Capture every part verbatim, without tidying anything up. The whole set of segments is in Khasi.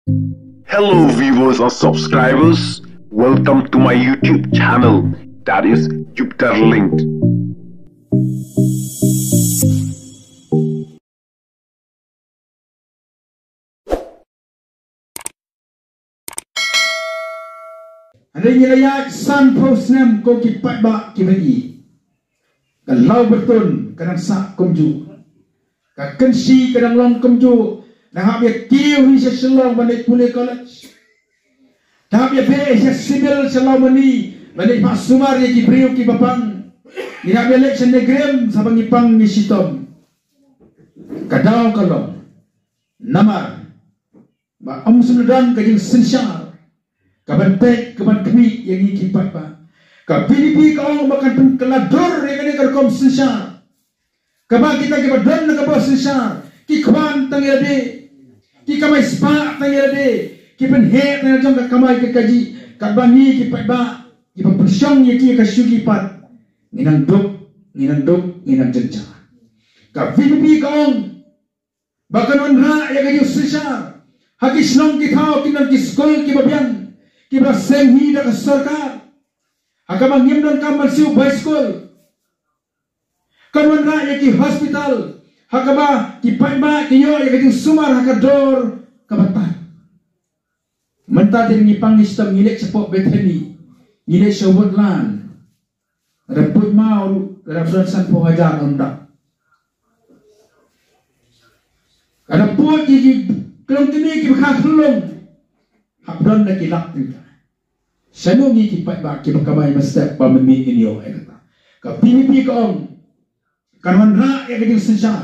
Hello, viewers and subscribers. Welcome to my YouTube channel, that is Jupiter Linked. Hynrei ngi la ïaid sanphew snem ko ki paidbah kiba ïeit. Ka Lawbyrtun ka dang sah kumjuh. Ka Kynshi ka dang long kumjuh. Dang hap ïa kiew hi sha Shillong ban leit pule college. Dang hap ïa beh sha Civil sha Lawmani ban leit phah sumar ïa ki briew kiba pang. Ngi dang hap ïa leit sha NEIGRIHMS haba ngi pang ngi shitom. Ka daw ka long namar ba ym shym la don ka jingsynshar kaban peit kaban khmih ïa ngi ki paidbah. Ka VPP ka ong ba kan pynkylla dur ïa kane ka rukom synshar. Kaba kita kiba don na ka bor synshar ki khwan tang ïa lade, ki kamai spah tang ïa lade, ki pynheh tang ïa la jong ka kamai ka kajih. Katba ngi ki paidbah kiba pyrshang ïa ki ka shuki pat, ngi nang duk, ngi nang duk, ngi nang jynjar. Ka VPP ka ong ba kan wanrah ïa ka jingsynshar ha ki shnong ki thaw, ki nang ki skul kiba biang kiba seng hi da ka sorkar. Ha kaba ngim donkam ban siew bai skul. Kan wanrah ïa ki hospital ha kaba ki paidbah ki ïoh ïa ka jingsumar ha ka dor kaba tad. Mynta te ngi pang ngi shitom, ngi leit shapoh Bethany, ngi leit sha Woodland. Lada pud maw ruh lada don sanphew hajar ym dap. Lada pud ki ki klong kmie kiba kha khlong hap don da ki lak tyngka. Shano ngi ki paidbah kiba kamai mynstep ba mynmiet ngin ïoh ïa kata? Ka VPP ka ong kan wanrah ïa ka jingsynshar.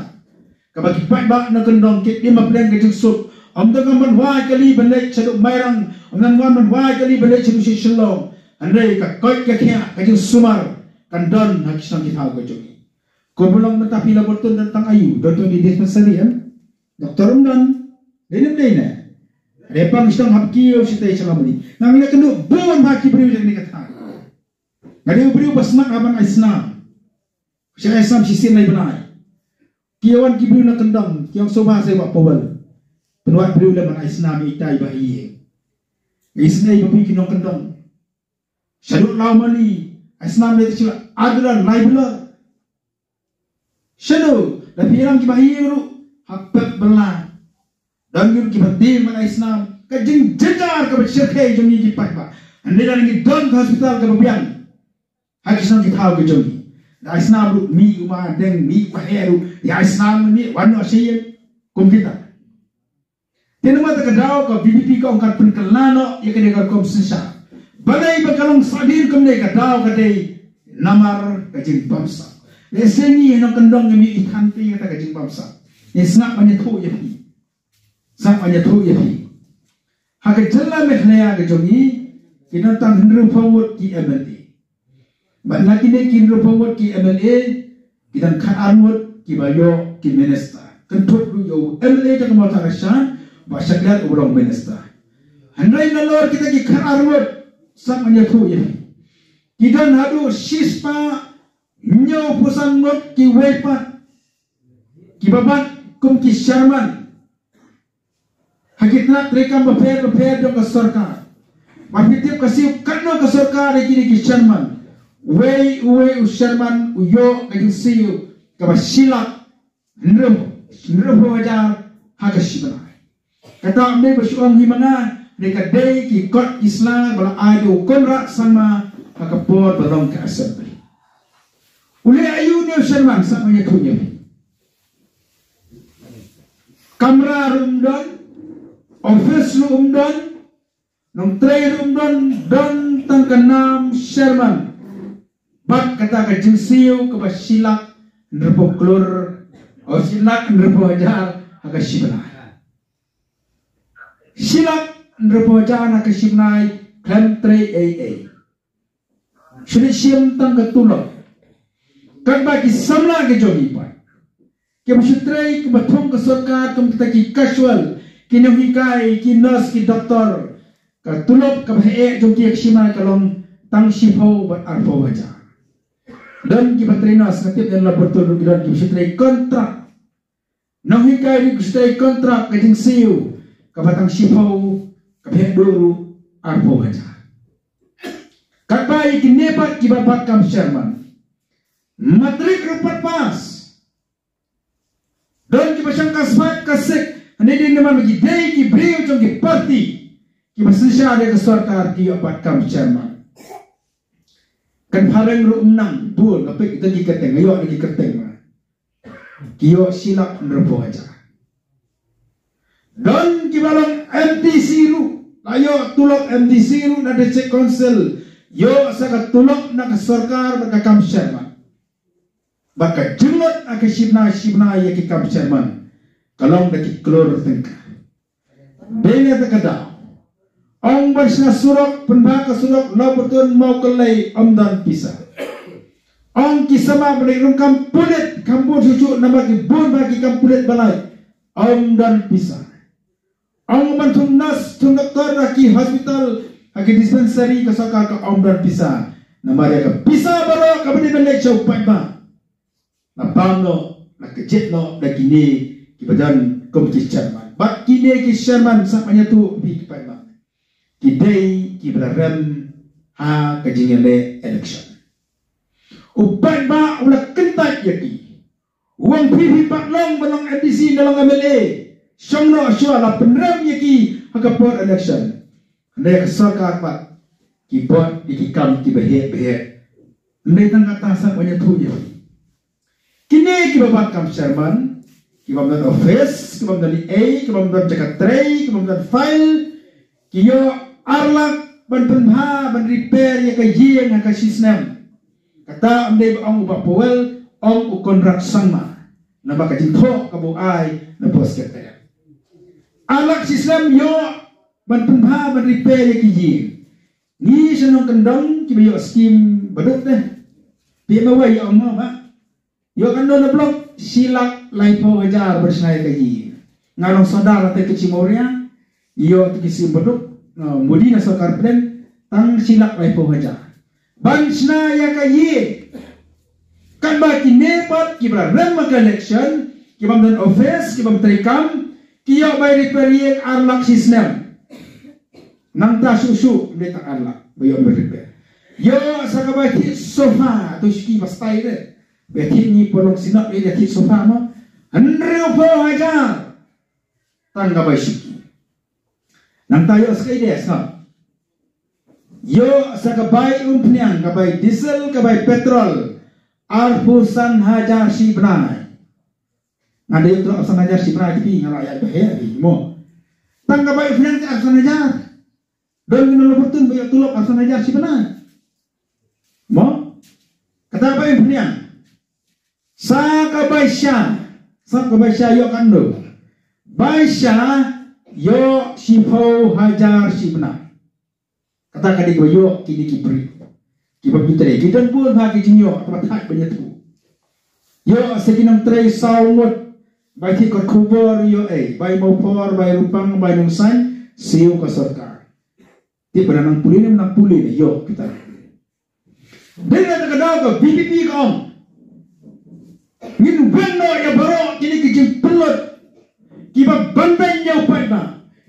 Kaba ki paidbah na kyndong ki im ha pdeng ka jingsuk. Ym donkam ban wai kali ban leit shaduh Mairang, ym donkam ban wai kali ban leit shaduh sha Shillong. Hynrei ka koit ka khiah ka jingsumar kan don ha ki shnong ki thaw ka jong ngi. Kumba long mynta phi Lawbyrtun, don tang I U, don tang ki dispensary, em? Doktor ym don. Dei ne ym dei ne? Hynrei pang shnong hap kiew shatei sha Lawmani. Nga leh kynduh bun ha ki briew jong ngi ka thaw. Nga dei u briew ba smat ha ban ai snam. Sha ai snam shisien lai bnai. Ki wan ki briew na kyndong, ki ong sngewbha sa ïa Bah Powell. Pynwad briew lem ban ai snam ïa ita i Bah Ïing. Ngi sngew ba phi ki nongkyndong. Shaduh Lawmani, ai snam lei te shu adra lai bla. Shano, da phi ïalam ki Bah Ïing ruh, ha pep bylla. Don ngi ruh kiba tieng ban ai snam, ka jingjynjar kaba shyrkhei jong ngi ki paidbah. Hynrei lada ngi don ka hospital kaba biang ha ki shnong ki thaw ki jong ngi, da ai snam ruh mih u ma deng, mih u ma heh ruh, ïa ai snam mih wan noh sha ïing kum kita. Te namar kata ka daw ka VPP ka ong kan pynkylla noh ïa kane ka rukom synshar. Balei ba ka long sah dien kumne? Ka daw ka dei namar ka jingbamsap. Lehse ngi ha nongkyndong ngim ïohi than te ïa kata ka jingbamsap. Ngi sngap ban ïathuh ïa phi. Sngap ban ïathuh ïa phi. Ha ka jylla Meghalaya ka jong ngi, ki don tang hynriewphew ngut ki MLA. Bad na kine ki hynriewphew ngut ki MLA, ki dang khatar ngut kiba ïoh ki minister. Kynthup ruh ïa u MLA jong ka Mawthadraishan, Bah Shakliar, uba long minister. Hynrei nalor kita ki khatar ngut, sngap ban ïathuh ïa phi, ki don haduh shispah hynñiewphew san ngut kiwei pat kiba bat kum ki chairman ha ki tnat treikam bapher bapher jong ka sorkar. Bad phi tip ka siew katno ka sorkar ïa kine ki chairman. Uwei uwei u chairman u ïoh ka jingsiew kaba shi lak hynriew, hynriewphew hajar ha ka shi bnai. Kata ym dei ba shu ong hi ma nga, hynrei ka dei ki kot ki sla ba la ai da u Conrad Sangma ha ka por ba long ka assembly. U leh aïu une u chairman? Sngap ban ïathuh ïa phi. Kamra ruh ym don, office ruh ym don, nongtrei ruh ym don, don tang ka nam chairman. Bad kata ka jingsiew kaba shi lak hynriewphew klur, o, shi lak hynriewphew hajar ha ka shi bnai. Shi lak hynriewphew hajar ha ka shi bnai, khlem trei ei ei. Shu leit shim tang ka tulop. Katba ki samla ki jong ngi pat, kiba shu trei, kiba thung ka sorkar kum kita ki casual, ki nonghikai, ki nurse, ki doktor, ka tulop kaba heh jong ki ha ka shi bnai ka long tang shiphew bad arphew hajar. Don kiba trei nurse, nga tip ïa la Pyrtuh ruh ki don kiba shu trei kontrak. Nonghikai ruh ki shu trei kontrak, ka jingsiew kaba tang shiphew, kaba heh duh ruh arphew hajar. Katba ïa kine pat kiba bat kam chairman, matric ruh pat pass. Don kiba shong ka spah ka sik, hynrei dei namar ba ki dei ki briew jong ki party kiba synshar ïa ka sorkar ki ïoh bat kam chairman. Kan phareng ruh ym nang bun, nga peit ïa ki kyrteng, nga ïoh ïa ki kyrteng ma. Ki ïoh shi lak hynriewphew hajar. Don kiba long M D C ruh, la ïoh tulop M D C ruh na District Council, ïoh sa ka tulop na ka sorkar bad ka kam chairman. Bad ka jinglut ha ka shibnai shibnai ïa ki kam chairman ka long da ki klur tyngka. Dei na kata ka daw, ong ban shna surok, pynbha ka surok Lawbyrtun Mawkyllei, ym don pisa. Ong ki samla ban leit rung kam pulit, kam bun shuh shuh namar ki bun bha ki kam pulit ba lait, ym don pisa. Ong ban thung nurse, thung doktor ha ki hospital, ha ki dispensary ka sorkar, ka ym don pisa. Namar ïa ka pisa baroh kaba dei ban leit sha u paidbah, la bam noh, la kjit noh da kine kiba don kum ki chairman. Bad kine ki chairman, sngap ban ïathuh ïa phi ki paidbah, ki dei kiba la rem ha ka jingïaleh election. U paidbah u la kyntait ïa ki. U ong phi, phi pat long ba long M D C ne long M L A, shong noh shuwa, la pynrem ïa ki ha ka por election. Hynrei ka sorkar pat ki bud ïa ki kam kiba heh ba heh. Hynrei tang kata, sngap ban ïathuh ïa phi, kine kiba bat kam chairman, ki bym don office, ki bym don ei ei, ki bym don jaka trei, ki bym don file, ki ïoh ar lak ban pynbha, ban repair ïa ka ïing ha ka shi snem. Kata ym dei ba ong u Bah Powell, ong u Conrad Sangma, namar ka jingthoh kaba u ai na post ka. Ar lak shi snem ïoh ban pynbha, ban repair ïa ki ïing. Ngi shnong kyndong kiba ïoh skim baduk te. Phi ma wei ïoh ma ba ïoh katno na block? Shi lak laiphew hajar ban shna ïa ka ïing. Nga long sordar na te ka Chi Mawria, ïoh te ki skim baduk, uh, mudi na sorkar pdeng, tang shi lak laiphew hajar ban shna ïa ka ïing. Katba kine pat kiba la rem ha ka election, ki bym don office, ki bym trei kam, ki ïoh bai repair ïing ar lak shi snem. Nangta shuh shuh ym dei tang ar lak ba ïoh ban repair. Ïoh sa ka bai thied sofa, to shuki ba stai de. Bai thied ngi pynlong synod, bai thied sofa mo, hynriewphew hajar tang ka bai shuki. Nangta ïoh sa ka ide sa, ïoh sa ka bai umphniang, ka bai diesel, ka bai petrol, arphew san hajar shi bnai. Nga dei ïoh tulop arphew san hajar shi bnai, te phi nga la ïaid ba heh phi mo. Tang ka bai umphniang te arphew san hajar. Don kino Lawbyrtun ba ïoh tulop arphew san hajar shi bnai mo? Kata bai umphniang. Sa ka bai sha, sa ka bai sha ïoh katno? Bai sha ïoh shiphew hajar shi bnai. Kata ka dei kaba ïoh kine ki briew kiba pyntrei. Ki don bun ha ki jingïoh, kaba thait ban ïathuh. Ïoh sa ki nongtrei saw ngut, bai thied kot khubor, ïoh ei, bai Mawphor, bai Rupang, bai Nongsain, siew ka sorkar. Te ba nang pule ne, nang pule ne, ïoh kita. Dei na kata ka daw ka V P P ka ong, ngin weng noh ïa baroh kine ki jingpynlut kiba ban beiñ ïa u paidbah.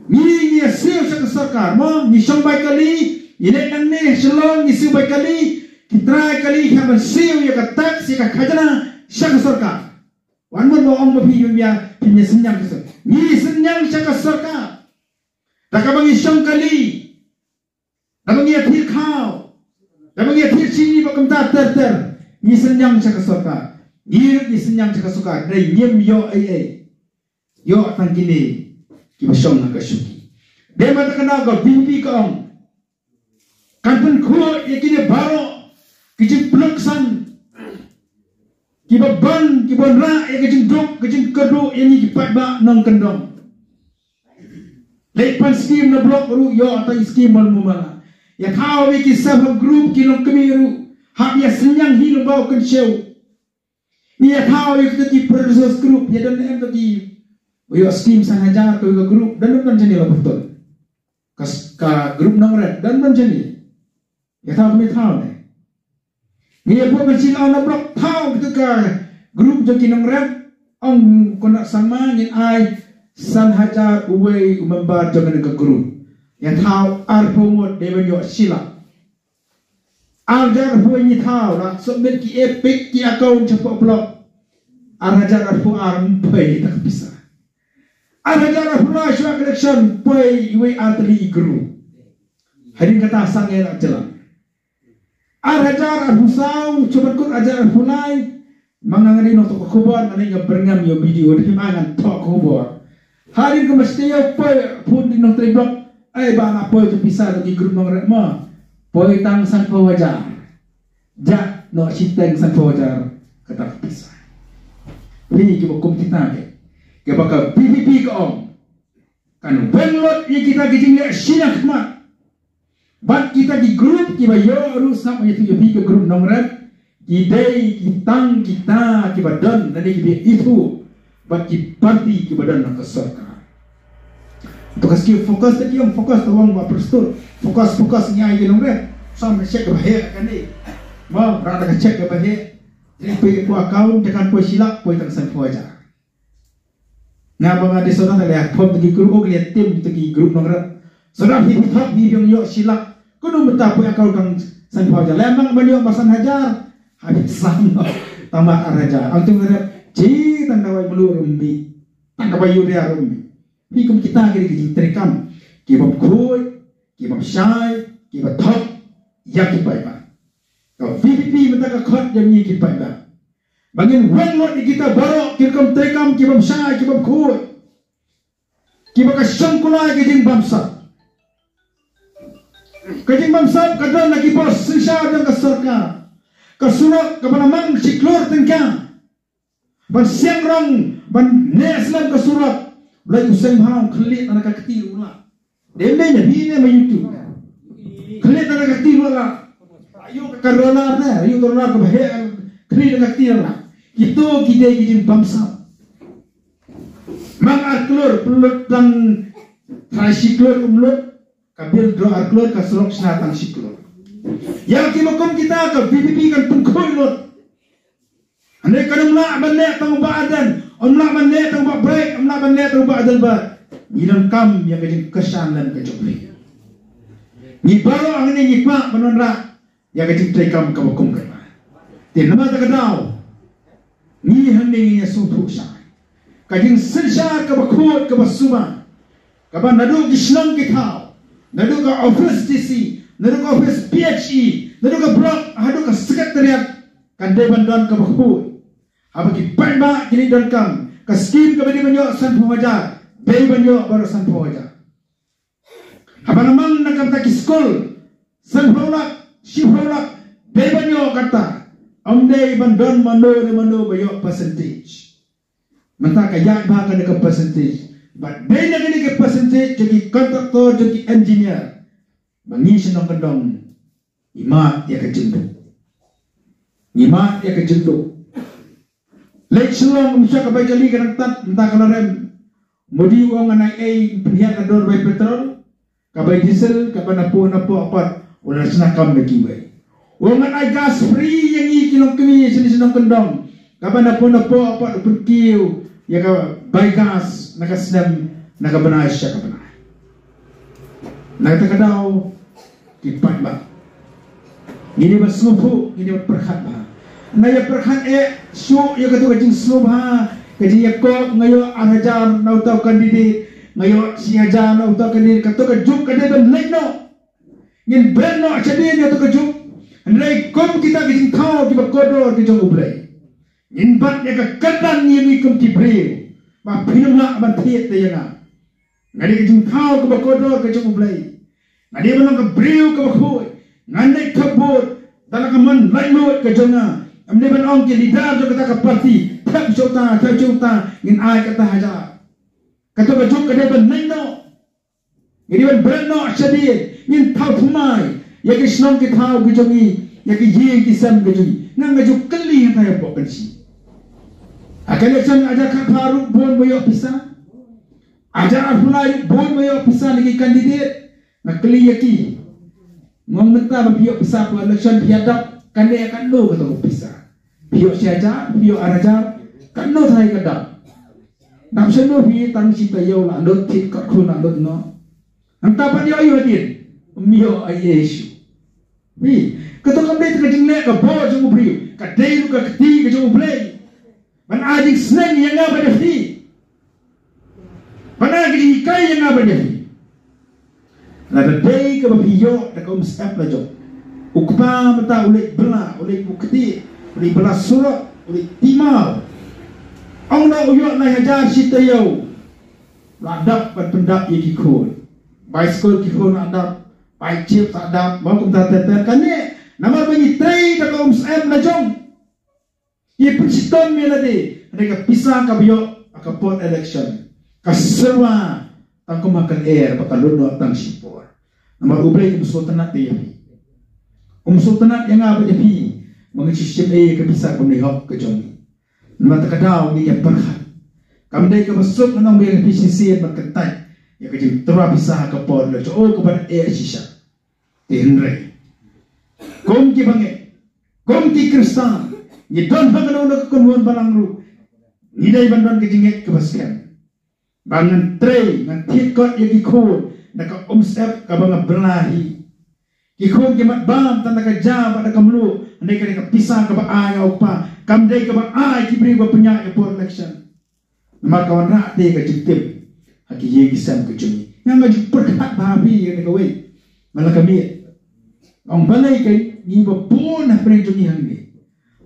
Ngi, ngi ïa siew sha ka sorkar mo, ngi shong bai kali, ngi leit nangne Shillong ngi siew bai kali, ki trai kali, ki hap ban siew ïa ka tax, ïa ka khajna sha ka sorkar. Wan mon ba ong ba phi ïa, phi ïa synñiang ka sorkar. Ngi synñiang sha ka sorkar. Da kaba ngi shong kali, da ba ngi ïa thied khaw, da ba ngi ïa thied shini ba kumta ter ter, ngi synñiang sha ka sorkar. Ngi ruh ngi synñiang sha ka sorkar, dei ngim ïoh ei ei. Ïoh tang kine kiba shong ha ka shuki. Dei ma ta ka daw ka V P P ka ong, kan pynkhuid ïa kine baroh ki jingpynluksan kiba ban, kiba wanrah ïa ka jingduk, ka jingkyrduh ïa ngi ki paidbah nongkyndong. Leit pan skim na block ruh ïoh tang skim ban mumala. Ïa thaw ïa ki self help group ki nongkmie ruh, hap ïa synñiang hi lyngba u kynshew. Ngi ïa thaw ïa kita ki producers group, ïa don em to ki, ïoh skim san hajar to ka group, don don jani la betul. Ka, ka group nongret, don don jani. Ïa thaw kami thaw ne. Ngi ïa buh ban sila na block thaw kita ka group jong ki nongret, ong Conrad Sangma ngin ai San hajar uwei u member jong kane ka group. Ïa thaw arphew ngut dei ban ïoh shi lak. Ar hajar arphew ngi thaw la submit ki EPIC ki account shapoh block. Ar hajar arphew ar ym poi ïa ka pisa. Ar hajar arphew lai shuwa ka election poi iwei ar tylli i group. Hadien kata sangeh la jylla. Ar hajar arphew saw, shuwa ban kut ar hajar arphew lai. Ma nga nga dei nongthoh khubor, nga dei nga byrngem ïa u BDO, dei ma ngan thoh khubor. Hadien ka mesti ïa poi phone dei nongtrei block. Ai ba nga poi tu pisa tu ki group nongrep ma. Poi tang sanphew hajar. Jah noh shiteng sanphew hajar kata ka pisa. Phi kiba kum kita ke. Kiba ka VPP ka ong. Kan weng lut ïa kita ki jingleh shiliang khmat. Bad kita ki group kiba ïoh ruh sngap ïa tu ïa phi ka group nongrep. Ki dei ki tang kita kiba don lane kiba ithuh bad ki parti kiba don ha ka sorkar. To ka skill focus ta ki ong focus ta wang ba perstur. Focus focus ngi ai ki nongrep. Sam check ba heh kane. Ba rada ka check ba heh. Jadi poi ko account tekan poi shi lak poi tang sanphew hajar. Nga ba nga dei sawdong da leh form ta ki group, oh, leh tim ta ki group nongrep. Sawdong hi hi thok hi hi ïoh shi lak. Kano mynta poi account tang sanphew hajar. Leh mang ban ïoh ba san hajar. Habis sam no. Tang ba ar hajar. Ang tu ngrep. Chi tang da wai melu rumbi. Tang da wai yuria rumbi. Hi kum kita ki dei ki jingtrei kam. Ki bym khuid, ki bym shai, ki bym thok. Ïa ki paidbah. Ka VPP mynta ka khot ïa ngi ki paidbah. Ba ngin weng lut ïa kita baroh ki rukom treikam ki bym shai ki bym khuid. Kiba ka shong kular ka jingbamsap. Ka jingbamsap ka don la ki bor synshar jong ka sorkar. Ka surok kaba la mang shi klur tyngka. Ban siang rong ban neh slem ka surok. Lai u seng bhalang khlieh na ka kti u la. Dei ne hi ne ma YouTube. Khlieh na ka kti u la. Ayu ka rola ne, ayu ka rola ka baheh khlieh na ka kti u la. Kito ki dei ki jingbamsap. Mang ar klur pynlut tang trai shi klur um lut. Ka bill dro ar klur ka surok shna tang shi klur. Ïa ki ma kum kita ka VPP kan pynkhuid lut. Hynrei kan ym lah ban leh tang u Bah Ardent, ym lah ban leh tang u Bah Bright, ym lah ban leh tang u Bah Adelbert. Ngi donkam ïa ka jingkyrshan lem ka jong phi. Ngi baroh hangne ngi kwah ban wanrah ïa ka jingtrei kam kaba kum kata. Te namar kata ka daw ngi hangne ngi ïa sngewthuh shai. Ka jingsynshar kaba khuid kaba suba. Kaba naduh ki shnong ki thaw, naduh ka office DC, naduh ka office PHE, naduh ka block, haduh ka secretariat, kan dei ban don kaba khuid. Haba ki paidbah ki leit donkam, ka skim kaba dei ban ïoh sanphew hajar, dei ban ïoh baroh sanphew hajar. Haba la mang na kata ki skul, sanphew lak, shiphew lak, dei ban ïoh kata. Ym dei ban don mano ne mano ba ïoh percentage. Mynta ka ïaid bha kane ka percentage. Bad dei na kane ka percentage jong ki contractor, jong ki engineer. Ba ngi shnong kyndong ngi mad ïa ka jingduk. Ngi mad ïa ka jingduk. Leit Shillong, um sha ka bai kali ka nang tat mynta ka la rem. Modi u ong ngan ai ei pynhiar ka dor bai petrol. Ka bai diesel, ka bai napoh napoh pat, u la shna kam da kiwei. U ong ngan ai gas free ïa ngi ki longkmie shnong shnong kyndong. Ka bai napoh napoh pat u pynkiew ïa ka bai gas na ka snem, na ka bnai sha ka bnai. Na kata ka daw ki paidbah. Ngi dei ban sngewthuh, ngi dei ban pyrkhat bha. Nga ïa pyrkhat eh shuh ïa kato ka jingsngewbha, ka jingïakop nga ïoh ar hajar na uta u candidate, nga ïoh shi hajar na uta u candidate, kato ka juk ka dei ban leit noh. Ngin bret noh shadien ïa kato ka juk. Hynrei kum kita ki jingthaw kiba kordor ki jong U Blei. Ngin bat ïa ka kyrdan ïa ngi kum ki briew. Ba phin ym lah ban thied te ïa nga. Nga dei ka jingthaw kaba kordor ka jong U Blei. Nga dei ban long ka briew kaba khuid. Ngan leit thep vote da la ka mon laitluid ka jong nga. Ym dei ban ong ki leader jong kata ka party, thep sha uta, thep sha uta, ngin ai kata hajar. Kato ka juk ka dei ban leit noh. Nga dei ban bret noh shadien, ngin thaw thymmai ïa ki shnong ki thaw ki jong ngi, ïa ki ïing ki sem ki jong ngi. Nga nga ju kylli hangta ïa pok kan shi. Ha ka election hajar khatphra ruh bun ba ïoh pisa. Hajar arphew lai bun ba ïoh pisa na ki candidate. Nga kylli ïa ki. Nga ong mynta ba phi ïoh pisa ha election phi ïa dap kane katno kato ka pisa. Phi ïoh shi hajar, phi ïoh ar hajar, katno tharai ka dap. Dap shano phi tang shi taïew la lut, thied kot khun la lut noh. Nangta pat ïoh ïoh hadien. Ym ïoh ei ei shuh. Phi, kato kam dei ka jingleh ka bor jong u briew. Ka dei ruh ka kti ka jong U Blei ban ai jingsneng ïa nga bad ïa phi. Ban ai ka jinghikai ïa nga bad ïa phi. Lada dei kaba phi ïoh da ka umsyep la jong. U kpa mynta u leit bylla, u leit buh kti, u leit bylla surok, u leit timar. Ong noh u ïoh lai hajar shi taïew. La dap ban pyndap ïa ki khun. Bai skul ki khun la dap, bai chips la dap, ba kumta ter ter kane. Namar ba ngi trei da ka umsyep la jong. Ngi pynshitom ïa lade, hynrei ka pisa kaba ïoh ha ka por election ka syrwa tang kum ha ka lyer ba ka lut noh tang shipor. Namar U Blei um sngewtynnat ïa phi. Um sngewtynnat ïa nga bad ïa phi ba ngin shu shim ei ka pisa kaba mlien hok ka jong ngi. Namar kata ka daw ngi ïa pyrkhat. Kam dei kaba suk ngan ong ba ïa phi shisien ban kyntait ïa ka jingtyrwa pisa ha ka por election, oh kaba eh shisha. Te hynrei kum ki bangeit, kum ki Khristan, ngi don ha kano kano ka kynhun balang ruh, ngi dei ban don ka jingngeit kaba skhem. Ba ngan trei, ngan thied kot ïa ki khun da ka umsyep kaba nga bylla hi. Ki khun ki mat bam tang da ka ja bad da ka mluh, hynrei ka dei ka pisa kaba ai nga u kpa, kam dei kaba ai ki briew ba pynïaid ïa por election. Namar ka wanrah te ka jingtip ha ki ïing ki sem ka jong ngi. Nga nga ju pyrkhat bha phi ïa kane kawei. Nga la ka miet. Ong balei ka ngi ba bun ha pyrshah jong ngi hangne.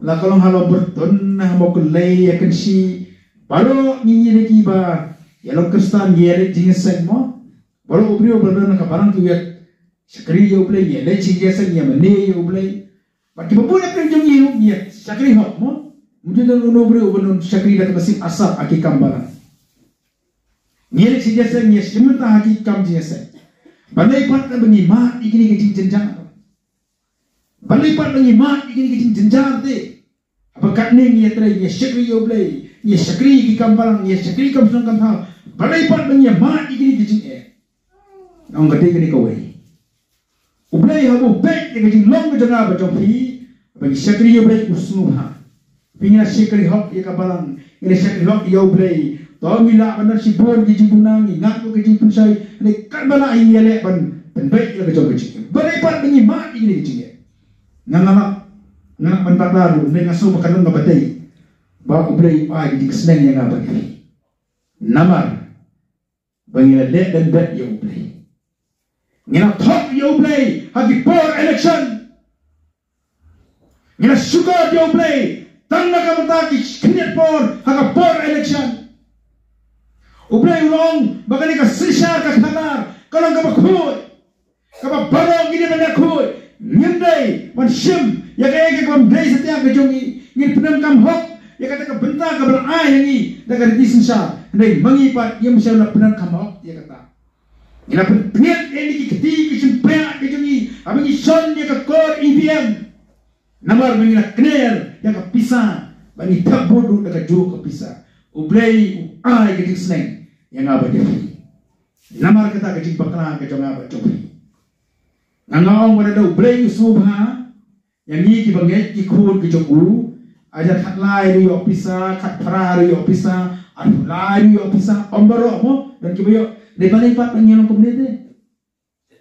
La ka long ha Lawbyrtun, ha Mawkyllei, ïa Kynshi. Baroh ngi ngi lei ki ba ïa long Khristan ngi ïa leit jingïaseng mo. Baroh u briew ba don ha ka balang ki ïa shakri ïa U Blei, ngi ïa leit jingïaseng, ngi ïa mane ïa U Blei. Bad kiba bun ha pyrshah jong ngi ruh ngi ïa shakri hok mo. Mujur don uno u briew uba don shakri da kaba sngewsih asap ha ki kam balang. Ngi ïa leit jingïaseng, ngi ïa shim bynta ha ki kam jingïaseng. Balei pat ba ngi mad ïa kine ki jingjynjar? Balei pat ba ngi mad ïa kine ki jingjynjar te? Haba katne ngi ïa trei, ngi ïa shakri ïa U Blei, ngi ïa shakri ïa ki kam balang, ngi ïa shakri kam shnong kam thaw. Balei pat ba ngi ïa mad ïa kine ki jingeh? Nga ong ka dei kane kawei. U Blei haba u peit ïa ka jinglong ka jong nga bad jong phi, ba ngi shakri ïa U Blei u sngewbha. Phi, ngi la shakri hok ïa ka balang, ngi la shakri hok ïa U Blei. To ngi lah ban don shibun ki jingduna, ngi ngat ruh ka jingpynshoi, hynrei katba lah ngi ïaleh ban pynbeit ïa la ka jong ka jingim. Balei pat ba ngi mad ïa kine ki jingeh? Nga nga lah, nga lah ban bakla ruh, hynrei nga sngew ba ka long kaba dei ba U Blei u ai ka jingsneng ïa nga bad ïa phi. Namar ba ngi la leh lyndet ïa U Blei. Ngi la thok ïa U Blei ha ki por election. Ngi la shukor ïa U Blei tang na ka bynta ki khyndiat por ha ka por election. U Blei u ong ba kane ka synshar ka khadar ka long kaba khuid. Kaba baroh ngi dei ban ïakhuid, ngim dei ban shim ïa kaei kaei kaba ym dei satia ka jong ngi. Ngin pyndonkam hok ïa kata ka bynta kaba la ai ha ngi da ka riti synshar. Hynrei ma ngi pat ngim shym la pyndonkam hok ïa kata. Ngi la pyntngiat ïa kine ki kti ki jingpyrshah ka jong ngi haba ngi shon ïa ka kor E V M. Namar ba ngi la kner ïa ka pisa, ba ngi thep vote ruh da kajuh ka pisa. U Blei u ai ka jingsneng ïa nga bad ïa phi. Namar kata ka jingbakla ka jong nga bad jong phi. Nga nga ong ba lada U Blei u sngewbha ïa ngi kiba ngeit ki khun ki jong u, hajar khatlai ruh ïoh pisa, khatphra ruh ïoh pisa, arphew lai ruh ïoh pisa, ym baroh mo, don kiba ïoh. Dei balei pat ba ngi long kumne te?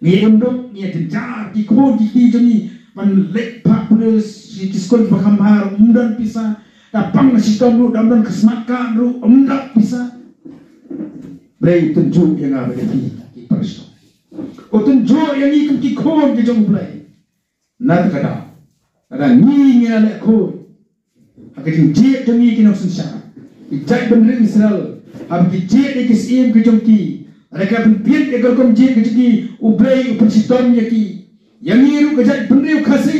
Ngi im duk, ngi jynjar ki khun ki kti jong ngi ban leit phah pule sha ki skul ba kham bha ruh ym don pisa. Da pang na shitom ruh da ym don ka smart card ruh ym don pisa. Blei u tynjuh ïa nga bad ïa phi ki parashon. U tynjuh ïa ngi kum ki khun ki jong U Blei. Na kata ka daw, lada ngi ngi la leh khuid ha ka jingjied jong ngi ki nongsynshar, ki jaitbynriew Israel, haba ki jied ïa ki syiem ki jong ki, lada ki la pynbieit ïa ka rukom jied ka jong ki, U Blei u pynshitom ïa ki. Ïa ngi ruh ka jaitbynriew Khasi,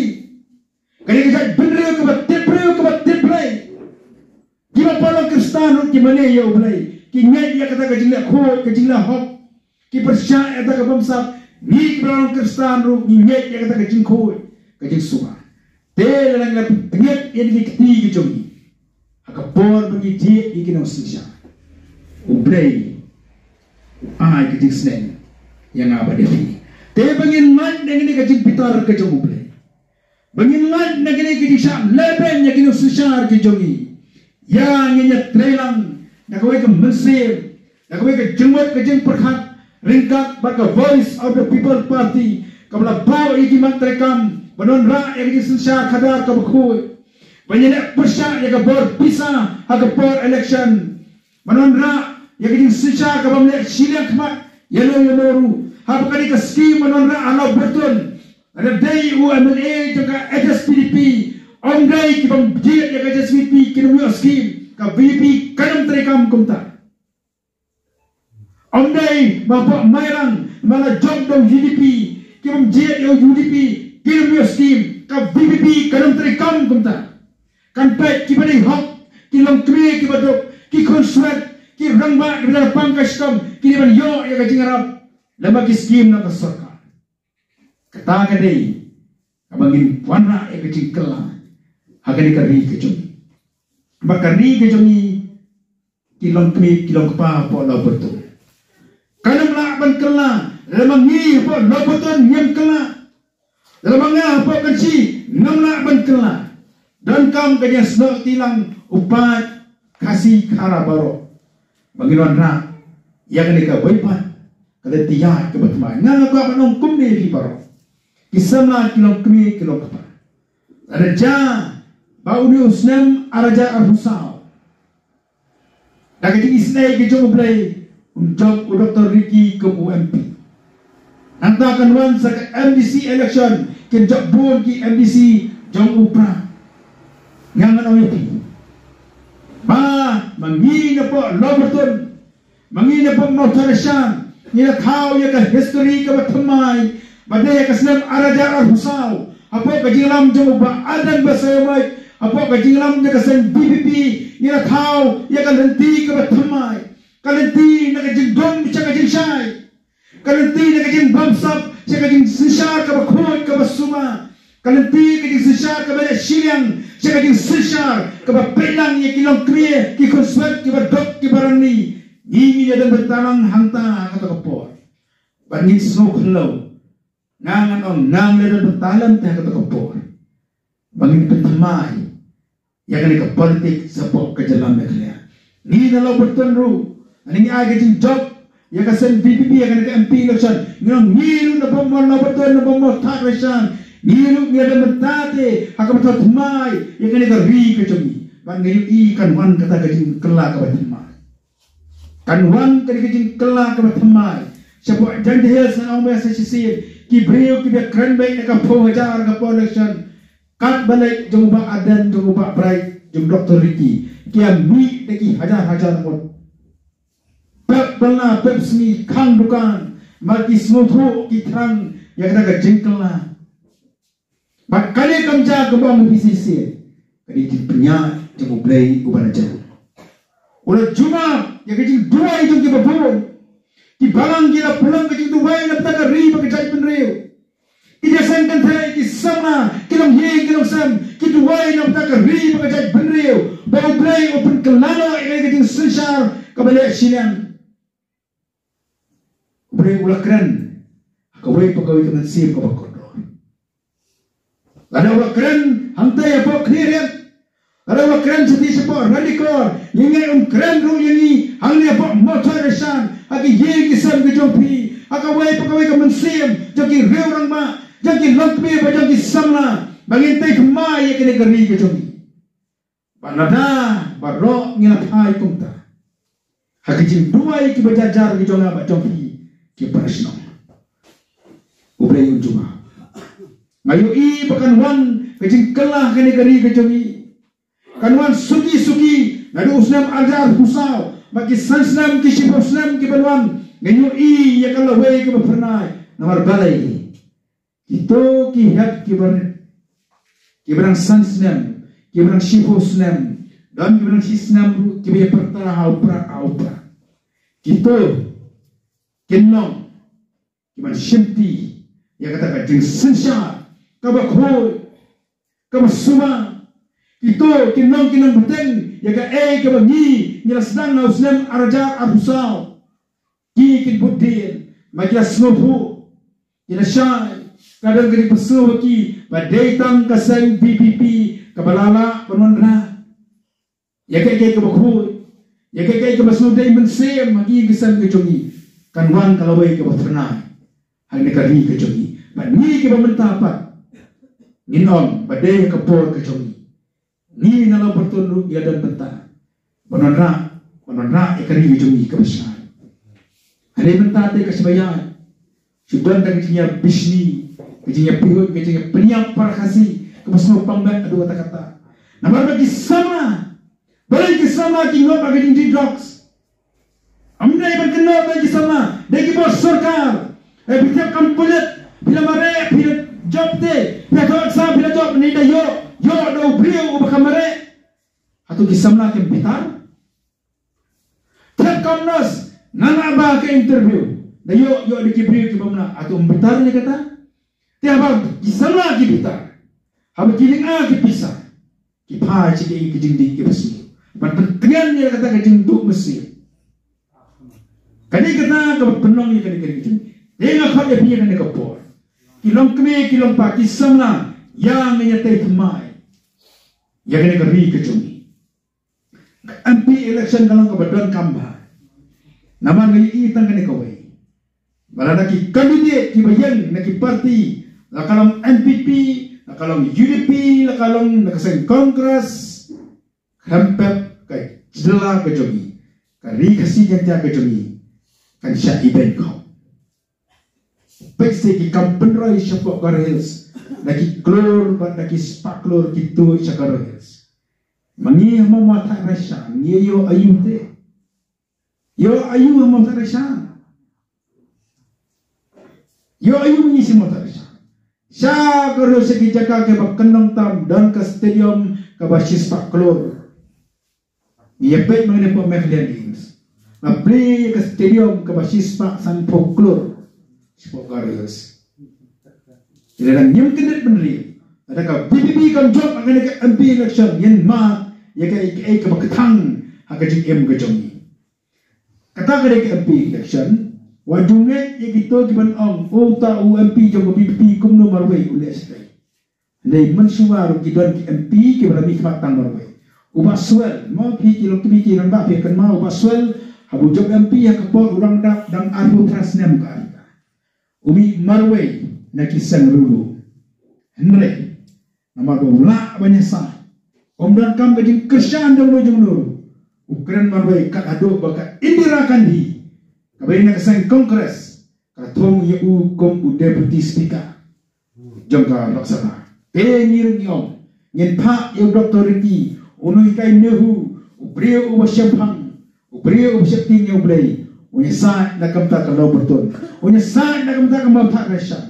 ka dei ka jaitbynriew kaba tip briew kaba tip Blei. Kiba pat long Khristan ruh ki mane ïa U Blei, ki ngeit ïa kata ka jingleh khuid, ka jingleh hok. Ki pyrshah ïa kata ka bamsap, ngi kiba long Khristan ruh ngi ngeit ïa kata ka jingkhuid, ka jingsuba. Te lada ngi la pyntngiat ïa kine ki kti ki jong ngi ha ka por ba ngi jied ïa ki nongsynshar, U Blei u ai ka jingsneng ïa nga bad ïa phi. Te ba ngin mad na kane ka jingbitar ka jong U Blei, ba ngin lait na kine ki jingshah lehbeiñ ïa ki nongsynshar ki jong ngi. Ïa ngin ïa trei lang da kawei ka mynsiem, da kawei ka jingmut ka jingpyrkhat ryngkat bad ka Voice of the People Party kaba la buh ïa ki mat treikam ban wanrah ïa ka jingsynshar khadar kaba khuid, ban ïaleh pyrshah ïa ka bor pisa ha ka por election, ban wanrah ïa ka jingsynshar kaba ym leh shiliang khmat ïa lade ïa lade ruh. Haba kane ka skim ban wanrah ha Lawbyrtun, lada dei u MLA jong ka HSPDP, ym dei ki bym jied ïa ka HSPDP kin ym ïoh skim. Ka VPP kan ym treikam kumta. Ym dei ba pok Mairang, ba la jop da u UDP, ki bym jied ïa u UDP kin ym ïoh skim. Ka VPP kan ym treikam kumta. Kan peit kiba dei hok, ki longkmie kiba duk, ki khunswet, ki rangbah kiba dei pang ka shitom, kine ban ïoh ïa ka jingïarap lem bad ki skim na ka sorkar. Kata ka dei kaba ngin wanrah ïa ka jingkylla ha kane ka ri ka jong ngi. Ba ka ri ka jong ngi, ki longkmie ki longkpa hapoh Lawbyrtun, kan ym lah ban kylla. Lada ma ngi hapoh Lawbyrtun ngim kylla, lada ma nga hapoh Kynshi ngam lah ban kylla. Donkam ka jingsnoh kti lang u paid Khasi Khara baroh ba ngin wanrah ïa kane kawei pat ka lynti ïaid kaba thymmai. Nga nga kwah ban ong kumne ïa phi baroh, ki samla, ki longkmie ki longkpa, lada jia ba une u snem ar hajar arphew saw, da ka jingisynei ka jong U Blei, un jop u Doctor Ricky kum u MP. Nangta kan wan sa ka MDC election, kin jop bun ki MDC jong u Prah. Nga ngan ong ïa phi ba ma ngi napoh Lawbyrtun, ma ngi napoh Mawthadraishan, ngi la thaw ïa ka history kaba thymmai, ba dei ha ka snem ar hajar arphew saw, hapoh ka jingïalam jong u Bah Ardent Basaiawmoit, hapoh ka jingïalam jong ka seng VPP, ngi la thaw ïa ka lynti kaba thymmai, ka lynti na ka jingdum sha ka jingshai, ka lynti na ka jingbamsap sha ka jingsynshar kaba khuid kaba sumar, ka lynti ka jingsynshar kaba leh shiliang sha ka jingsynshar kaba peit lang ïa ki longkmie, ki khunswet, kiba duk, kiba rangli. Ngi ngin ïadon bynta lang hangta ha kata ka por. Bad ngin sngewkhyndew, nga ngan ong, ngan ïadon bynta lem te ha kata ka por ba ngin pynthymmai ïa kane ka politik shapoh ka jylla Meghalaya. Ngi na Lawbyrtun ruh, ngi ai ka jingjop ïa ka seng VPP ha kane ka MP election. Ngi ong, ngi ruh napoh Mawlawbyrtun, napoh Mawthadraishan, ngi ruh ngi ïadon bynta te ha kaba thymmai ïa kane ka ri ka jong ngi. Bad nga ïohi kan wan kata ka jingkylla kaba thymmai. Kan wan kane ka jingkylla kaba thymmai shapoh Jaintia Hills, nga ong ba sa shisien ki briew kiba kren beit na ka phew hajar ha ka por election, katba leit jong u Bah Ardent, jong u Bah Bright, jong Doctor Ricky, ki ïa mih da ki hajar hajar ngut. Pep bylla, pep sngi, khang dukan, namar ki sngewthuh, ki thrang ïa kata ka jingkylla. Bad kane kam jia kumba ong phi shisien, ka dei ka jingpynïaid jong U Blei uba la jia. U la jubab ïa ka jingduwai jong kiba bun. Ki balang ki la pynlong ka jingduwai na bynta ka ri bad ka jaitbynriew. Ki jingïaseng kynthei, ki samla, ki longïing ki longsem, ki duwai na bynta ka ri bad ka jaitbynriew, ba U Blei un pynkylla noh ïa ka jingsynshar kaba leh shiliang. U Blei u la kren ha kawei pa kawei ka mynsiem kaba kordor. Lada u la kren hangta hapoh Khliehriat, lada u la kren shathie shapoh Ranikor, ngi ngeit un kren ruh ïa ngi hangne hapoh Mawthadraishan, ha ki ïing ki sem ki jong phi, ha kawei pa kawei ka mynsiem jong ki riew rangbah, jong ki longkmie bad jong ki samla, ba ngin tei thymmai ïa kane ka ri ka jong ngi. Bad lada baroh ngi la phai kumta, ha ki jingduwai kiba jar jar ki jong nga bad jong phi ki para shnong, U Blei un jubab. Nga ïohi ba kan wan ka jingkylla ha kane ka ri ka jong ngi. Kan wan suki suki, naduh u snem ar hajar arphew saw, bad ki san snem, ki shiphew snem kiban wan, nga ïohi ïa ka lawei kaba phyrnai. Namar balei? Kito ki hep kiba rit, kiba dang san snem, kiba dang shiphew snem, don kiba dang shi snem ruh, kiba ïa pyrta ha u Prah, ha u Prah. Kito kin long kiban shimti ïa kata ka jingsynshar kaba khuid, kaba sumar. Kito kin long, kin long bteng ïa kaei kaba ngi ngi la sdang ha u snem ar hajar arphew saw. Ki kin bud dien, ma ki la sngewthuh, ki la shai. Ka don ka jingpynsngew ha ki ba dei tang ka seng VPP kaba la lah ban wanrah ïa kaei kaei kaba khuid. ïa kaei kaei kaba sngewdei mynsiem ha ki ïing ki sem ka jong ngi, kan wan ka lawei kaba phyrnai ha kane ka ri ka jong ngi. Bad ngi kiba mynta pat ngin ong ba dei ha ka por ka jong ngi. Ngi na Lawbyrtun ruh ngi la don bynta ban wanrah, ban wanrah ïa ka ri ka jong ngi kaba shai. Hynrei mynta te ka shaba ïaid shu don da ka jingïabishni, ka jingïabihuid, ka jingïapynïap para Khasi kaba sngewbha bad haduh katta katta. Namar ba ki samla, balei ki samla ki ngop ha ka jingdih drugs? Ym dei ban kynnoh ba ki samla, dei ki bor sorkar. Eh, phi thied kam pulit, phi la mareh, phi la jop te, phi la thoh exam, phi la jop, ne da ïoh, ïoh da u briew uba ka mareh. Hato ki samla kim bitar? Thied kam nurse, nga lah ba ka interview, da ïoh, ïoh da ki briew kiba mnah. Hato ym bitar ne kata? Te haba ki samla ki bitar, haba ki lynga ki pisa, ki phai sha ki jingdih kiba sniew ban pyntngen ïa kata ka jingduh mynsiem. Kane kata kaba pynlong ïa kane ka ri ka jong ngi. Te nga khot ïa phi ïa kane ka por, ki long kmie ki long kpa, ki samla, ïa ngin ïa tei thymmai ïa kane ka ri ka jong ngi. Ka M P election ka long kaba donkam bha. Namar nga ïohi tang kane kawei, ba lada ki candidate kiba ïeng na ki party, la ka long N P P, la ka long U D P, la ka long na ka seng Congress, khlem pep ka jylla ka jong ngi, ka ri Khasi Jaiñtia ka jong ngi, kan shah ibeiñ khop. Peit se ki kam pynroi shapoh Garo Hills, da ki klur bad da ki spah klur ki tuid sha Garo Hills. Ma ngi ha Mawthadraishan ngi ïoh aïu te? Ïoh aïu ha Mawthadraishan? Ïoh aïu ma ngi sha Mawthadraishan? Sha Garo Hills sha ki jaka kiba kyndong tam don ka stadium kaba shispah klur. Ngi ïa peit ma ngi hapoh Meghalaya Games, la plie ïa ka stadium kaba shispah sanphew klur shapoh Garo Hills. Lada ngim kyndit bynriew, lada ka V P P kam jop ha kane ka M P election, ngin mad ïa kaei kaei kaba kthang ha ka jingim ka jong ngi. Kata ka dei ka M P election. Wat ju ngeit ïa kito kiban ong, uta u M P jong ka V P P kumno marwei u leh shatai. Hynrei mynshuwa ruh ki don ki M P kiba la mihkhmat tang marwei. U Bah Swell, mo, phi ki long kmie ki rangbah phi kynmaw u Bah Swell, haba u jop M P ha ka por u dang dap dang arphew phra snem ka ar. U mih marwei na ki seng riewlum. Hynrei namar ba u lah ban ïasaid, ym donkam ka jingkyrshan jong uno jong uno, u kren marwei kat haduh ba ka Indira Gandhi, kaba ïeng na ka seng Congress, ka thung ïa u kum u Deputy Speaker jong ka Lok Sabha. Te ngi ruh ngi ong, ngin phah ïa u Doctor Ricky, uno u hikai NEHU, u briew uba shemphang, u briew uba sheptieng ïa U Blei, un ïasaid na ka bynta ka Lawbyrtun, un ïasaid na ka bynta ka Mawthadraishan.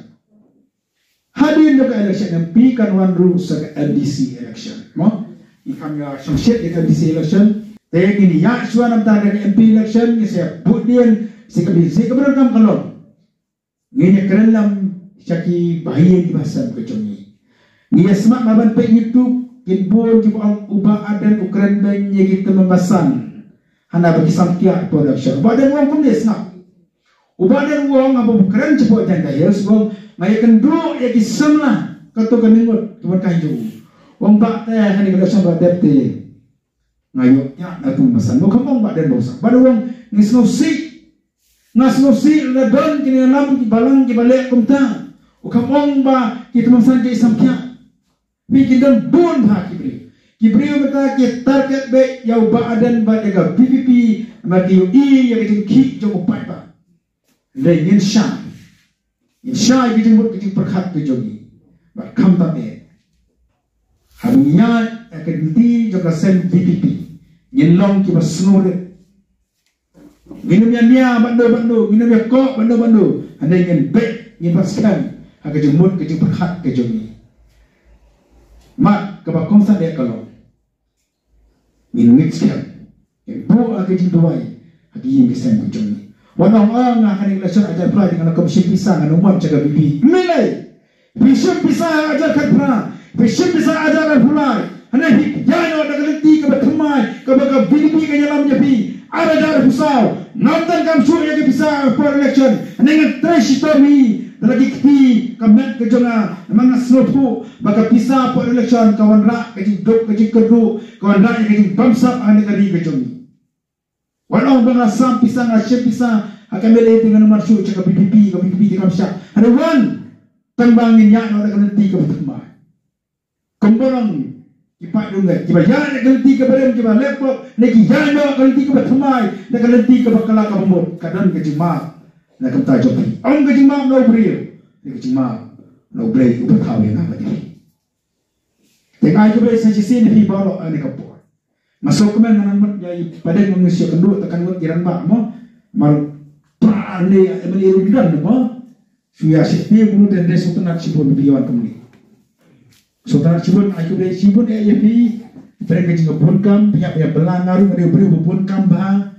Hadien jong ka election M P kan wan ruh sa ka M D C election, mo? Ngi kham ïa shongshit ïa ka M D C election. Te ngin ïa shuwa na bynta ka M P election, ngin sa ïa bud dien, sa ka M D C, kaba donkam ka long, ngin ïa kren lem sha ki bahaïing ki bahasem ka jong ngi. Ngi ïa smat ma ban peit YouTube, kin bun kiba ong u Bah Ardent u kren beiñ ïa ki tymmen basan hana ba ki samthiah hapoh election. U Bah Ardent u ong kumne, sngap. U Bah Ardent u ong haba u kren shapoh Jaintia Hills, u ong, nga ïakynduh ïa ki samla katto katne ngut kiban kai jong u. U ong, Bah, te ha kane ka election ba dep te nga ïoh thiah na tymmen basan. U kham ong Bah Ardent ba u sah. Bah Ardent u ong, ngi sngewsih. Nga sngewsih lada don kine ki ïalam ki balang kiba leh kumta. U kham ong ba ki tymmen basan ki samthiah. Phi, ki don bun bha ki briew. Ki briew mynta ki target beit ïa u Bah Ardent bad ïa ka V P P, namar ki ïohi ïa ka jingkhih jong u paidbah. Hynrei ngin shai. Ngin shai ki jingmut ki jingpyrkhat ki jong ngi. Bad khamtam eh, haba ngi ïaid ha ka lynti jong ka seng V P P, ngin long kiba sngewrit. Ngin ym ïa nia bad no bad no, ngin ym ïa koh bad no bad no. Hynrei ngin beit, ngin bat skhem ha ka jingmut ka jingpyrkhat ka jong ngi. Mat, kaba kongsan eh ka long, ngin ngeit skhem, ngin buh ha ka jingduwai ha ki ïing ki sem ka jong ngi. Wat ong, ong ha kane ka election hajar phra, ngan kum shim pisa, ngan ym wan sha ka V P P. Ym lei. Phi shim pisa hajar khatphra, phi shim pisa hajar arphew lai. Hynrei phi ïaid noh da ka lynti kaba thymmai, kaba ka V P P kan ïalam ïa phi. Ar hajar arphew saw, ngam donkam shuh ïa ka pisa por election. Hynrei ngan trei shitom hi da la ki kti ka met ka jong nga, namar nga sngewthuh ba ka pisa por election ka wanrah ka jingduk ka jingkyrduh, ka wanrah ïa ka jingbamsap ha kane ka ri ka jong ngi. Wat ong ba nga la sam pisa, nga la shim pisa ha ka M L A te ngan ym wan shuh sha ka VPP, ka VPP te kam shah. Hynrei wan, tang ba ngin ïaid noh da ka lynti kaba thymmai. Kumba ong ki paid nongïalam, kiba ïaid da ka lynti kaba rim, kiba leh pop, ne ki ïaid noh da ka lynti kaba thymmai, da ka lynti kaba kylla kaba mut, ka don ka jingmap na ka bynta jong phi. Ym ka jingmap na u briew, ne ka jingmap na U Blei uba thaw ïa nga bad ïa phi. Te nga ai khublei sa shisien ïa phi baroh ha kane ka por. Nga sngewkmen, nga nang mut ïa i Padeng, nga shu kynduh, te kan mut i rangbah mo. Mar pra ne ïa M L A ruh don mo. Shu ïa sheptieng kumno te, hynrei sngewtynnat shibun phi wan kumne. Sngewtynnat shibun, ai khublei shibun eh ïa phi. Pyrshah ka jingbunkam, phi ïa, phi ïa bylla nga ruh, nga dei u briew ba bunkam bha.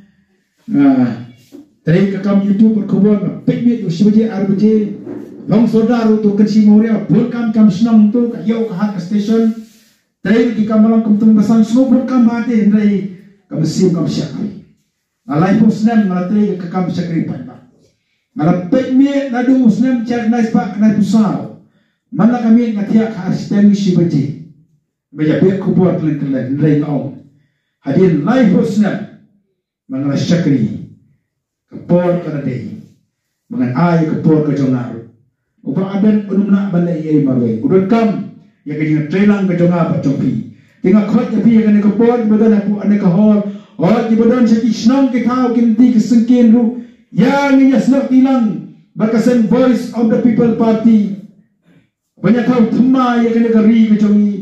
Ah, trei ka kam YouTube, khubor nga peit miet u shi baje, ar baje. Long sordar u tu kan shi moria, bunkam kam shnong tu, ka ïew ka hat ka station. Trei ki kam balang kum tung basang, sngew bunkam bha te, hynrei ka mynsiem kam shakri. Nga laiphew snem nga la trei ka kam shakri paidbah. Nga la peit miet naduh u snem jar khyndai spah khyndai phew saw. Man la ka miet nga thiah ka ar shiteng shi baje. Ba ïa beh khubor kylleng kylleng, hynrei nga ong, hadien laiphew snem ba nga la shakri, ka por ka la dei ba ngan ai ka por ka jong nga ruh. U Bah Ardent un ym lah ban leh ei ei marwei. U donkam ïa ka jingtreilang ka jong nga bad jong phi. Te nga khot ïa phi ha kane ka por, kiba don hapoh kane ka hall, hooid kiba don sha ki shnong ki thaw, ki lynti ki syngkien ruh, ïa ngin ïa snoh kti lang bad ka seng Voice of the People Party. Ban ïa thaw thymmai ïa kane ka ri ka jong ngi.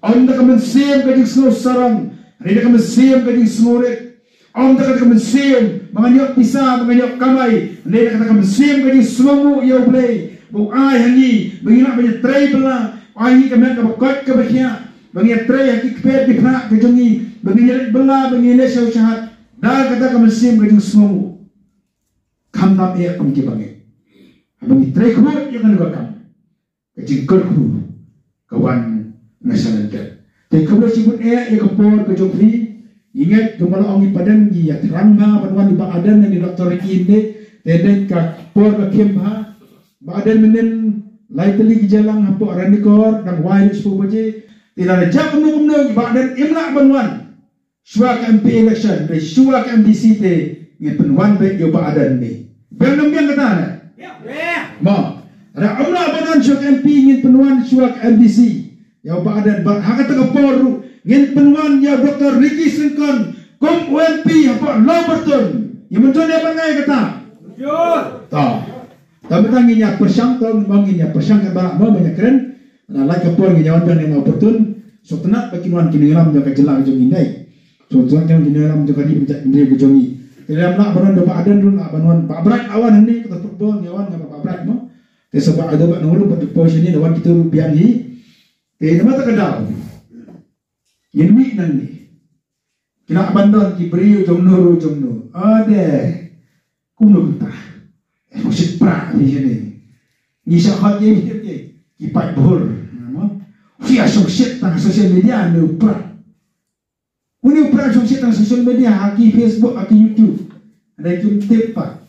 Ym da ka mynsiem ka jingsngew sarong, hynrei da ka mynsiem ka jingsngew rit. Ym da ka, da ka mynsiem ba ngan ïoh pisa, ba ngan ïoh kamai, hynrei da ka, da ka mynsiem ka jingsngewnguh ïa U Blei ba u ai ha ngi ba ngin lah ban ïatrei bylla, u ai ha ngi ka met kaba koit kaba khiah, ba ngin ïatrei ha ki kper ki phrah ka jong ngi, ba ngin ïaleit bylla, ba ngin ïaleit shaw shahat da kata ka mynsiem ka jingsngewnguh. Khamtam eh kum ki bangeit. Haba ngi trei khuid ïa kane ka kam, ka jingkyrkhu ka wan na shalynter. Te khublei shibun eh ïa ka por ka jong phi. Ngi ngeit kumba la ong i Padeng, ngi ïa thrang bha ban wan i Bah Ardent ne i Doctor Ricky ne. Te dei ka por ka khim bha. Bah Ardent mynnin lai tylli ki jingïalang hapoh Ranikor, dang wai ruh shiphew baje. Te lada jia kumno kumno i Bah Ardent im lah ban wan shuwa ka M P election, hynrei shuwa ka M D C te ngin pynwan beit ïa u Bah Ardent ne. Biang ne ym biang kata ne? Mo. Lada ym lah ban wan shuwa ka M P, ngin pynwan shuwa ka M D C ïa u Bah Ardent. Bad ha kata ka por ruh ngin pynwan ïa u Doctor Ricky Syngkon kum u M P hapoh Lawbyrton. Ïa mynta ne ban ngai kata? To. Tang mynta ngin ïa pyrshang, to, ngin ïa pyrshang katba lah mo ban ïa kren. Lada lait ka por ngin ïa wan biang ne Lawbyrton. Sngewtynnat ba kin wan ki nongïalam jong ka jylla ka jong ngi, dei. Sngewtynnat ki nongïalam jong ka ri, ka jaitbynriew ka jong ngi. Te lada ym lah ban wan da u Bah Ardent ruh, lah ban wan Bah Bright, la wan hangne, kata football ngi wan, nga Bah Bright mo. Te sa Bah Ardent, Bah Nongrum, Bah Dipoi shane, la wan kita ruh biang hi. Te namar kata ka daw, ngin mih nangne. Ki lah ban don ki briew jong no ruh jong no. Ade. Kumno kumta? Eh, shongshit pra phi shane. Ngi shah khot ïa phi, ki paid bhur. Mo? Phi ïa shongshit tang social media, ne u pra. Une u pra shongshit tang social media, ha ki Facebook, ha ki YouTube. Hynrei kim tip pat,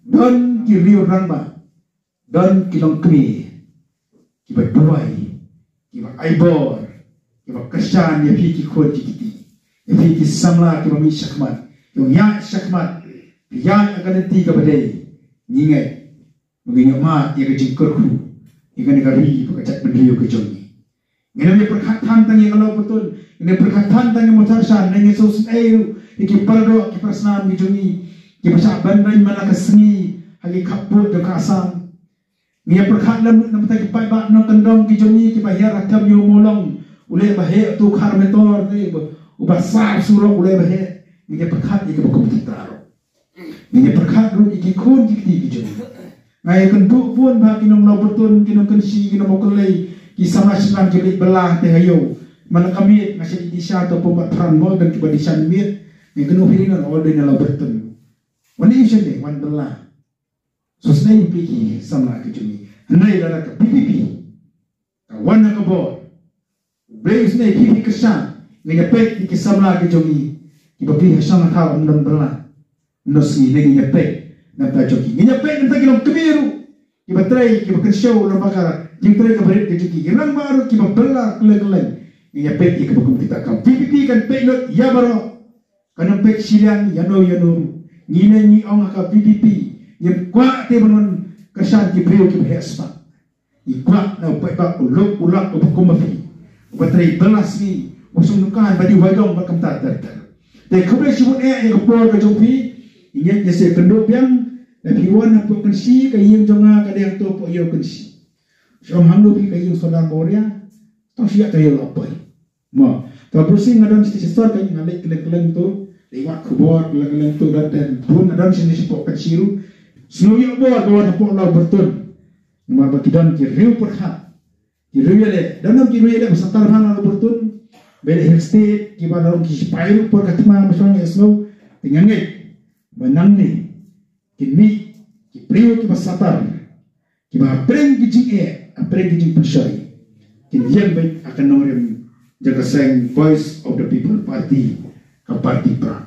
don ki riew rangbah, don ki longkmie kiba duwai, kiba ai bor, kiba kyrshan ïa phi ki khun ki kti, ïa phi ki samla kiba mih shakhmat, kiba ïaid shakhmat, phi ïaid ha ka lynti kaba dei. Ngi ngeit ba ngin ïoh mad ïa ka jingkyrkhu ïa kane ka ri bad ka jaitbynriew ka jong ngi. Ngin ym ïa pyrkhat than tang ïa ka Lawbyrton, ngin ym ïa pyrkhat than tang ïa Mawthadraishan, ne ngin sngewsynei ruh ïa ki paradoh ki parasnam ki jong ngi kiba shah ban rem man la ka sngi ha ki khappud jong ka Assam. Ngin ïa pyrkhat lem ruh na bynta ki paidbah nongkyndong ki jong ngi kiba hiar ha kem ïa u mawlong, u leh ba heh, uto u khar metor te uba, uba sar surok u leh ba heh. Ngin ïa pyrkhat ïa kiba kum kita ruh. Ngin ïa pyrkhat ruh ïa ki khun ki kti ki jong ngi. Nga ïa kynduh bun bha ki nong Lawbyrton, ki nong Kynshi, ki nong Mawkyllei, ki samla shynrang ki leit bylla te ha ïew. Man la ka miet nga shait disha to pom bad pran mo, don kiba disha miet. Nga kynduh hi na all day na Lawbyrton. Wan ïa shane, wan bylla. Sngewsynei ïa phi ki samla ki jong ngi. Hynrei lada ka VPP ka wan ha ka bor, U Blei u sngewsynei ïa phi, phi kyrshan, ngin ïa peit ïa ki samla ki jong ngi kiba phi ha shong ha thaw ym don bylla, ym don sngi, ne ngin ïa peit na bynta jong ki. Ngin ïa peit na bynta ki longkmie ruh kiba trei, kiba kynshew lyngba ka jingtrei kaba rit ka jong ki. Ki rangbah ruh kiba bylla kylleng kylleng. Ngin ïa peit ïa kiba kum kita. Ka VPP kan peit lut ïa baroh. Kan ym peit shiliang ïano ïano ruh. Ngi ne ngi ong ha ka VPP, ngim kwah te ban wan kyrshan ki briew kiba heh spah. Ngi kwah na u paidbah u lok u lok uba kum ma phi, uba trei bylla sngi, uba sngewthuh kan ba dei wai dong bad kumta ter ter. Te khublei shibun eh ïa ka por ka jong phi. Ngi ngeit ngi sa ïakynduh biang. Lada phi wan hapoh Kynshi, ka ïing jong nga ka dei hangto hapoh Ïew Kynshi. Shu ong hangno phi, ka ïing Sordar Mawria. Tang shu ïa ka ïew la poi. Mo, ta Bursing nga don shisha sor ka nga leit kylleng kylleng tu, leit wad khubor kylleng kylleng tu, don ten bun nga don shisha shisha pok ka chiru. Sngewbha bor ba wad pok Lawbyrtun. Namar ba ki don ki riew pyrkhat, ki riew ïaleh, don ki riew ïaleh ba satar ha Lawbyrtun. Ba ïaleh Hill State, kiba don ki sipai ruh por ka thma ba shong ïa sngew. Te nga ngeit ba nangne kin mih ki briew kiba satar, kiba hapdeng ki jingeh, hapdeng ki jingpynshoi, kin ïeng beit ha ka nongrim jong ka seng Voice of the People Party, ka party pra.